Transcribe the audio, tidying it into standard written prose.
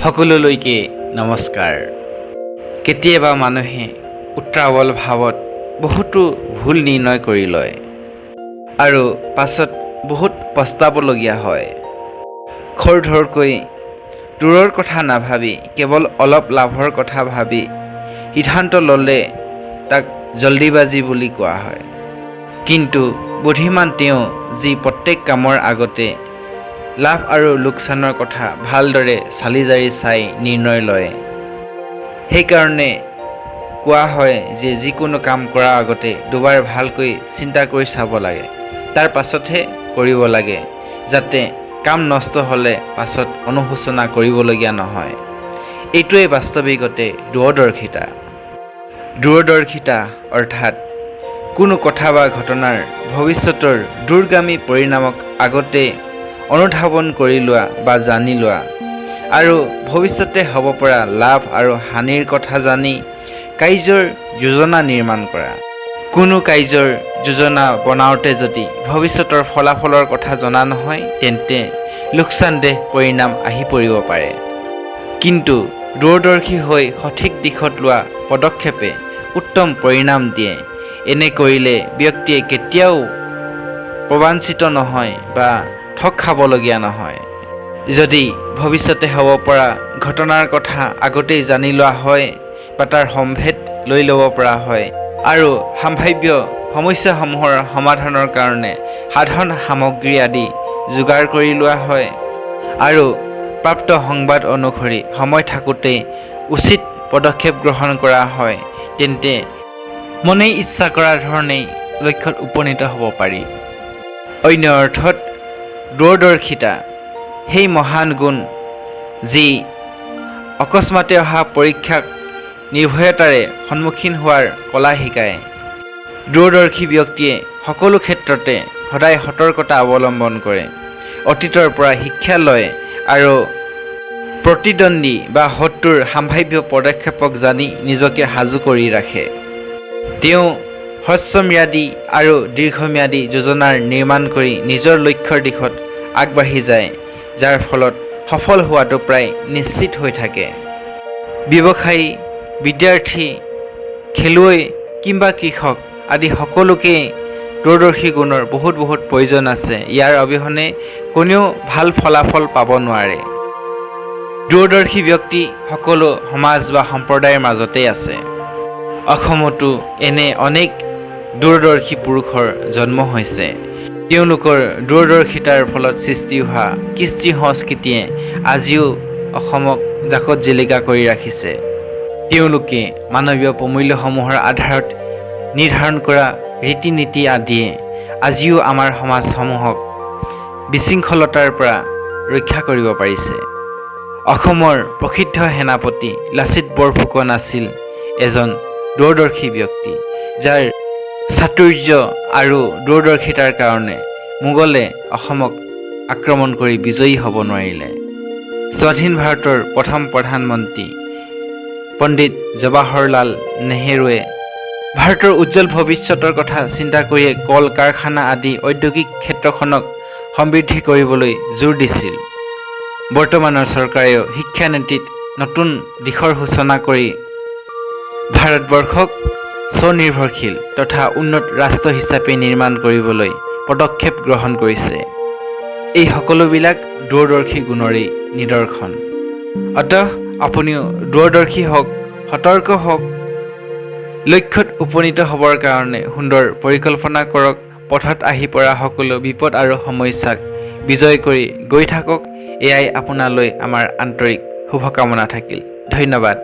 সকলোলৈকে নমস্কাৰ। কেতিয়াবা মানুহে উত্ৰাৱল ভাৱত বহুতো ভুল নিৰ্ণয় কৰি লয় আৰু পাছত বহুত পস্তাবলগীয়া হয়। খৰধৰকৈ দূৰৰ কথা নাভাবি কেৱল অলপ লাভৰ কথা ভাবি সিদ্ধান্ত ল'লে তাক জল্দিবাজী বুলি কোৱা হয়। কিন্তু বুদ্ধিমান তেওঁ যি প্ৰত্যেক কামৰ আগতে লাভ আৰু লোকচানৰ কথা ভালদৰে চালি জাৰি চাই নিৰ্ণয় লয়। সেইকাৰণে কোৱা হয় যে যিকোনো কাম কৰাৰ আগতে দুবাৰ ভালকৈ চিন্তা কৰি চাব লাগে, তাৰ পাছতহে কৰিব লাগে, যাতে কাম নষ্ট হ'লে পাছত অনুশোচনা কৰিবলগীয়া নহয়। এইটোৱেই বাস্তৱিকতে দূৰদৰ্শিতা। দূৰদৰ্শিতা অৰ্থাৎ কোনো কথা বা ঘটনাৰ ভৱিষ্যতৰ দূৰগামী পৰিণামক আগতে অনুধাৱন কৰি লোৱা বা জানি লোৱা আৰু ভৱিষ্যতে হ'ব পৰা লাভ আৰু হানিৰ কথা জানি কাৰ্যৰ যোজনা নিৰ্মাণ কৰা। কোনো কাৰ্যৰ যোজনা বনাওঁতে যদি ভৱিষ্যতৰ ফলাফলৰ কথা জনা নহয়, তেন্তে লোকচানদেহ পৰিণাম আহি পৰিব পাৰে। কিন্তু দূৰদৰ্শী হৈ সঠিক দিশত লোৱা পদক্ষেপে উত্তম পৰিণাম দিয়ে। এনে কৰিলে ব্যক্তিয়ে কেতিয়াও প্ৰবাঞ্ছিত নহয় বা ঠগ খাবলগীয়া নহয়। যদি ভৱিষ্যতে হ'ব পৰা ঘটনাৰ কথা আগতেই জানি লোৱা হয় বা তাৰ সম্ভেদ লৈ ল'ব পৰা হয় আৰু সাম্ভাব্য সমস্যাসমূহৰ সমাধানৰ কাৰণে সাধন সামগ্ৰী আদি যোগাৰ কৰি লোৱা হয় আৰু প্ৰাপ্ত সংবাদ অনুসৰি সময় থাকোঁতেই উচিত পদক্ষেপ গ্ৰহণ কৰা হয়, তেন্তে মনে ইচ্ছা কৰা ধৰণেই লক্ষ্যত উপনীত হ'ব পাৰি। অন্য অৰ্থত দূৰদৰ্শিতা সেই মহান গুণ যি অকস্মাতে অহা পৰীক্ষাক নিৰ্ভয়তাৰে সন্মুখীন হোৱাৰ কলা শিকায়। দূৰদৰ্শী ব্যক্তিয়ে সকলো ক্ষেত্ৰতে সদায় সতৰ্কতা অৱলম্বন কৰে, অতীতৰ পৰা শিক্ষা লয় আৰু প্ৰতিদ্বন্দ্বী বা শত্ৰুৰ সাম্ভাব্য পদক্ষেপক জানি নিজকে সাজু কৰি ৰাখে। তেওঁ হ্ৰস্বম্যাদী আৰু দীৰ্ঘম্যাদী যোজনাৰ নিৰ্মাণ কৰি নিজৰ লক্ষ্যৰ দিশত আগবাঢ়ি যায়, যাৰ ফলত সফল হোৱাটো প্ৰায় নিশ্চিত হৈ থাকে। ব্যৱসায়ী, বিদ্যাৰ্থী, খেলুৱৈ কিম্বা কৃষক আদি সকলোকে দূৰদৰ্শী গুণৰ বহুত বহুত প্ৰয়োজন আছে। ইয়াৰ অবিহনে কোনেও ভাল ফলাফল পাব নোৱাৰে। দূৰদৰ্শী ব্যক্তি সকলো সমাজ বা সম্প্ৰদায়ৰ মাজতেই আছে। অসমতো এনে অনেক দূৰদৰ্শী পুৰুষৰ জন্ম হৈছে। তেওঁলোকৰ দূৰদৰ্শিতাৰ ফলত সৃষ্টি হোৱা কৃষ্টি সংস্কৃতিয়ে আজিও অসমক জাকত জিলিকা কৰি ৰাখিছে। তেওঁলোকে মানৱীয় প্ৰমূল্যসমূহৰ আধাৰত নিৰ্ধাৰণ কৰা ৰীতি নীতি আদিয়ে আজিও আমাৰ সমাজসমূহক বিশৃংখলতাৰ পৰা ৰক্ষা কৰিব পাৰিছে। অসমৰ প্ৰসিদ্ধ সেনাপতি লাচিত বৰফুকন আছিল এজন দূৰদৰ্শী ব্যক্তি, যাৰ চাতুৰ্য আৰু দূৰদৰ্শিতাৰ কাৰণে মোগলে অসমক আক্ৰমণ কৰি বিজয়ী হ'ব নোৱাৰিলে। স্বাধীন ভাৰতৰ প্ৰথম প্ৰধানমন্ত্ৰী পণ্ডিত জৱাহৰলাল নেহেৰুৱে ভাৰতৰ উজ্জ্বল ভৱিষ্যতৰ কথা চিন্তা কৰিয়ে কল কাৰখানা আদি ঔদ্যোগিক ক্ষেত্ৰখনক সমৃদ্ধি কৰিবলৈ জোৰ দিছিল। বৰ্তমানৰ চৰকাৰেও শিক্ষানীতিত নতুন দিশৰ সূচনা কৰি ভাৰতবৰ্ষক স্বনিৰ্ভৰশীল তথা উন্নত ৰাষ্ট্ৰ হিচাপে নিৰ্মাণ কৰিবলৈ পদক্ষেপ গ্ৰহণ কৰিছে। এই সকলোবিলাক দূৰদৰ্শী গুণৰেই নিদৰ্শন। অতঃ আপুনিও দূৰদৰ্শী হওক, সতৰ্ক হওক, লক্ষ্যত উপনীত হ'বৰ কাৰণে সুন্দৰ পৰিকল্পনা কৰক, পথত আহি পৰা সকলো বিপদ আৰু সমস্যাক বিজয় কৰি গৈ থাকক। এয়াই আপোনালৈ আমাৰ আন্তৰিক শুভকামনা থাকিল। ধন্যবাদ।